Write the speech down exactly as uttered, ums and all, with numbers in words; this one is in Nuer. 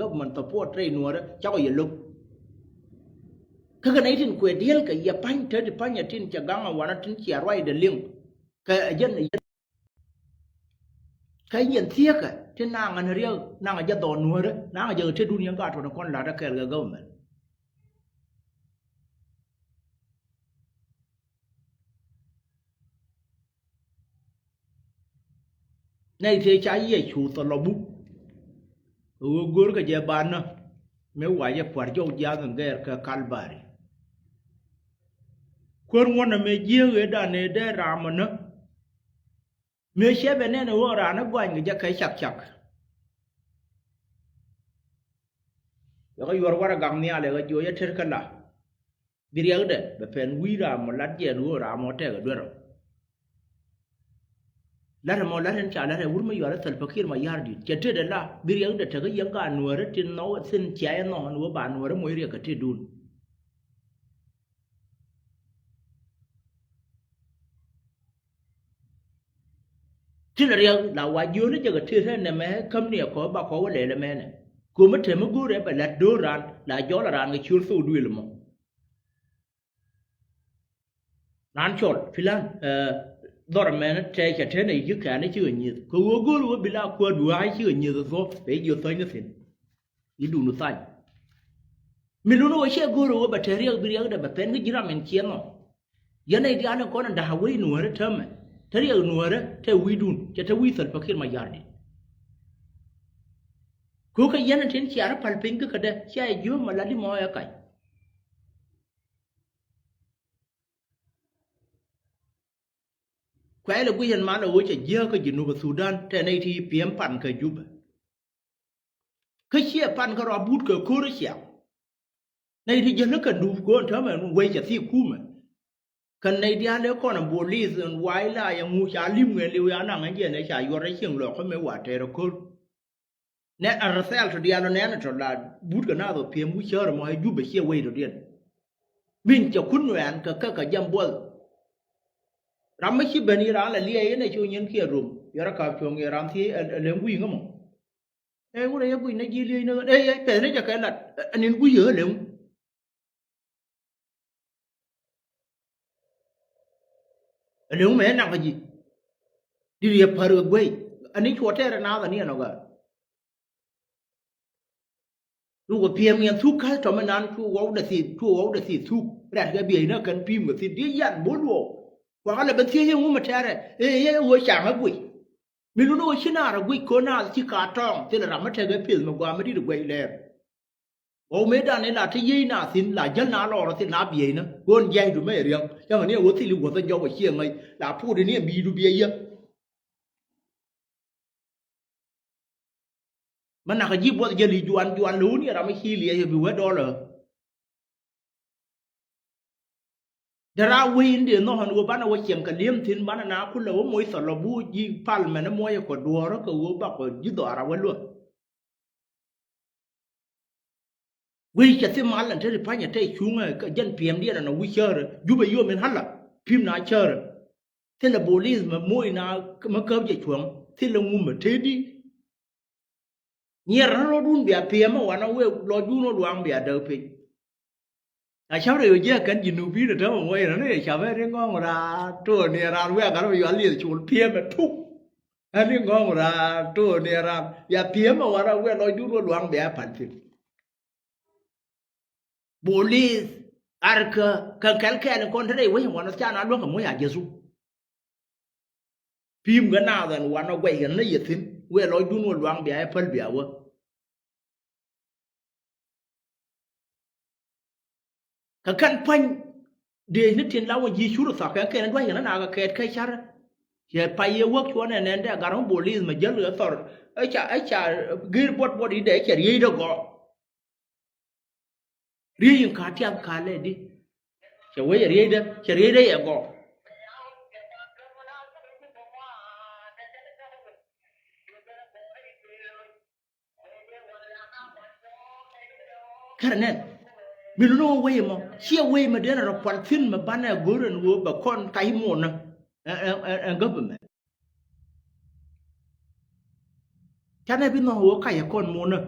government support rɛy Nuäärä cakɔ yɛ lo̱k. Kä kɛ nɛy tin kuɛ diɛl kɛ yɛ pa̱ny, te ti pa̱ny ɛ tin cɛ gaŋ ɛ wanɔ tin cia ruacdɛ liŋ. Kɛ ɛ jɛn, ɛ jɛn. Kä yɛn thieekä ti naŋ ɛ ni riɛk, naŋ ɛ jɛ dhɔɔn Nuäärä, naŋ ɛ jɛ kɛ tetdun yɛn gaat tuɔ̱n kɔn la̱t ɛ kɛɛl kɛ government. Nɛy tëë ca Yecu thɔlɔpu, kɛ ɣöö görkɛ jɛ banä, mëë wac ɛ pua̱r jɔw jiath in gɛɛr kɛ Kalvari. Kuäär ŋuɔ̱tnɛ mëë jiääk ëëdan ëë dee ram ɛ nä. Mëë cɛ bɛ nɛn ɣöö raan ɛ gɔany kɛ jɛ kɛ cak cak. Yɛ kä yuɔr warɛgak nhial ɛ ɣä jiɔc ɛ tet kä la. Bi riɛkdɛ bɛ pɛn wi̱i̱ ram mɔ lat jɛn ɣöö ram mɔ tɛk ɛ duer ɔ. La̱t ɛmɔ la̱t ɛn ca la̱t ɛ wur mi yual ɛ Salva Kiir Mayardit cɛ tetdɛ la bi riɛkdɛ tekä yɛn gaat Nuäärä tin nhɔk ɛ thi̱n cia ɛ nhɔk ɛn ɣöö ba Nuäärä moc riɛk kɛ tetdun. Ti la riɛk la wa jiöl ni jɛ kɛ tet ɛ nɛmɛ käm ni ɛ kɔ ba kɔ wä lɛl ɛmɛnɛ. Ko̱mä te mi go̱o̱rɛ bɛ la̱t do̱r raan la jɔl a raan kɛ ciöl thok duël ɛmɔ. Raan cɔl filan, eh, dhɔr ɛmɛn tɛɛcɛ tenɛ i̱ ji̱ kɛ̈ɛ̈n i̱ cikɛ nyieth kɛ ɣöö go̱o̱r ɣöö bi la kuäär dua̱a̱c cikɛ nyieth ɛ thuɔ̱k bɛ i̱ jiö thäny ni thi̱n. I̱ duundu thany. Mi lun ɣöö ciɛ go̱o̱r ɣöö bɛ te riɛk bi riɛkdɛ bɛ pɛn kä ji̱ ram in ciɛ nhɔk. Yɛn nɛy diaal in kɔn in da̱a̱ wec Nuäärä täämɛ te riɛk Nuäärä te wi̱i̱dun cɛ te wi̱i̱ Salva Kiir Mayardit. Köökä yɛn in tin cia rɔ päl piny kä kädɛ cia yɛ jiöm ma la di mɔ ɛ kac. Kuɛ̈ɛ̈lɛ guic ɛn malɛ ɣöö cɛ jiääk kä Jinub Thudan tɛ nɛy ti piɛm pan kä Jubɛ. Kä ciɛ pan kä rɔ abut kɛ ko̱r ciaŋ. Nɛy ti jäl ni kɛn dup go̱o̱n täämɛ wec cɛ thik kumɛ. Kɛn nɛy diaal ëë kɔn ɛ bolith ɛn wac la yɛ ŋu ca li̱m ŋɛn liw ya naŋ ɛn jiɛn ɛ ca yuɔr ɛ cieŋ lɔk kä mëë wa tɛɛr ɛ ko̱r. Nɛ a result tɔ diaal ɔ nɛn tɔ la but kɛ naath ɔ piɛm wi̱c cäär ɛmɔ ɛ Jubɛ ciɛ wec tɔ diɛn. Min cɛ kun nuɛɛn kɛ kɛ kɛ jam buɔth. Ram mi ci ben yi raan la liɛɛc in ɛ ci wä nyin kiɛ rom yɛrɛ ka̱p cuɔ̱ŋ yɛ ram thiec ɛ lem wi̱i̱ ŋä mɔ. Ɛ wurɛ yɛ guic nɛ ji̱ liec nä ɛ pɛth ni jɛ kɛ lat ɛ nin guic yɛ ɣä lem. Ɛ lëŋ mɛ naŋ kä ji̱ di̱t yɛ pär kɛ guey. Ani cuɔ tɛɛrɛ naath ani ɛnɔ gaa. Lukɛ piɛm yɛn thuk ka̱th tɔm inan cu ɣɔw dɛ thith cu ɣɔw dɛ thith thuk rɛ̈t kɛ biey nä kɛn pi̱i̱m kɛ thith di̱ yan bo̱l luɔɔk. Kuakä lɛ ben thiec yɛ ŋumɛ tɛɛrɛ ëë yɛ ɣöö ca̱ŋ ɛ guey. Mi lun ɣöö ci naar ɛ guec ko̱n naath ci ka tɔɔŋ thilɛ ram mi tekɛ pieth mi gua̱a̱ mi di̱t ɛ guec lɛɛr. Ɣɔw mëëdan in la te yiey na thi̱n la jäl na lɔɔr thil na bieyna ɣöö jia̱cdu mɛ riäŋ cäŋ ni ɛ ɣöö thil i̱ wuɔ̱th ɛ jɔk ɛ ciɛ ŋäc la puut in i̱ ɛ bi̱i̱du biey yä. Mɛ nakä ji̱ buɔth jäl i̱ juan juan lo̱o̱ni ɛ ram i̱ ci liɛc ɛ bi wee dɔlä. Dee raa wec in dee nhɔk ɛn ɣöö banɛ wä ciɛŋ kɛ li̱em thi̱n banɛ na kulɛ wä moc thɔl ɔ bi wä ji̱ pal mɛn ɛ muɔc ɛ kɔ duɔ̱ɔ̱rä kɛ ɣöö bakɔ ji̱ dhɔaar a wä luäk. Wec cɛ thim mal ɛn te ri pa̱nyɛ te cuŋɛ kɛ jɛn piɛmdiɛn ɛn ɛ wi̱c cäärä Jubɛ yom in hala pi̱m na cäärä. Thilɛ bolis mɛ moc na mɛ käp jɛ cuɔ̱ŋ thilɛ ŋumɛ tëëdi. Nyiɛr rɔ̱dun bia piɛmä wanɔ wee lɔcdun wä luaŋ bia däk piny. A cäp rɛy wä jiäk kɛn ji̱ nup bi̱i̱n ɛ täämɛ muɔc rɔ̱ ni ɛ cap ɛ ri ŋɔ̱ŋ raan to̱o̱ni ɛ raan wee a gat rɔ yual lieth col piɛmɛ tuk. Ɛ ri ŋɔ̱ŋ raan to̱o̱ni ɛ raan bia piɛmä wanɔ wee lɔcdun wä luaŋ bia pal thi̱n. Bolis arkä kɛ kɛl kɛɛl in kɔn te rɛy wec in wanɔ ca na luäŋ kɛ muɔc a Jesu. Pi̱i̱m kɛ naath ɛn wanɔ guɛc kɛn ni yɛ thi̱n wee lɔcdun wä luaŋ bia yɛ päl bia wä. Kɛ kɛn pua̱ny dëëc ni tin la wä ji̱ cur thɔk kɛ kɛn dua̱c kɛn na kɛ kɛɛt kɛ car. Cɛ pay yɛ wäk cuɔ̱n ɛn ɛn dɛ gar mi bolis mɛ jäl kɛ thɔr. Ɛ ca ɛ ca gër buɔt buɔt i̱ dɛ cɛ riey dɛ gɔɔ. Riey in ka tiath ka lɛ di. Cɛ wec riey dɛ cɛ riey dɛ yɛ gɔɔ. Kärɛ nɛn mi luni wä wec ɛmɔ ciɛ wec mɛ den rɔ pual thi̱n mɛ banɛ go̱r ɛn ɣöö bɛ kɔn kac muɔnä. Ɛn government canɛ bi nhɔk ɣöö kac ɛ kɔn muɔnä.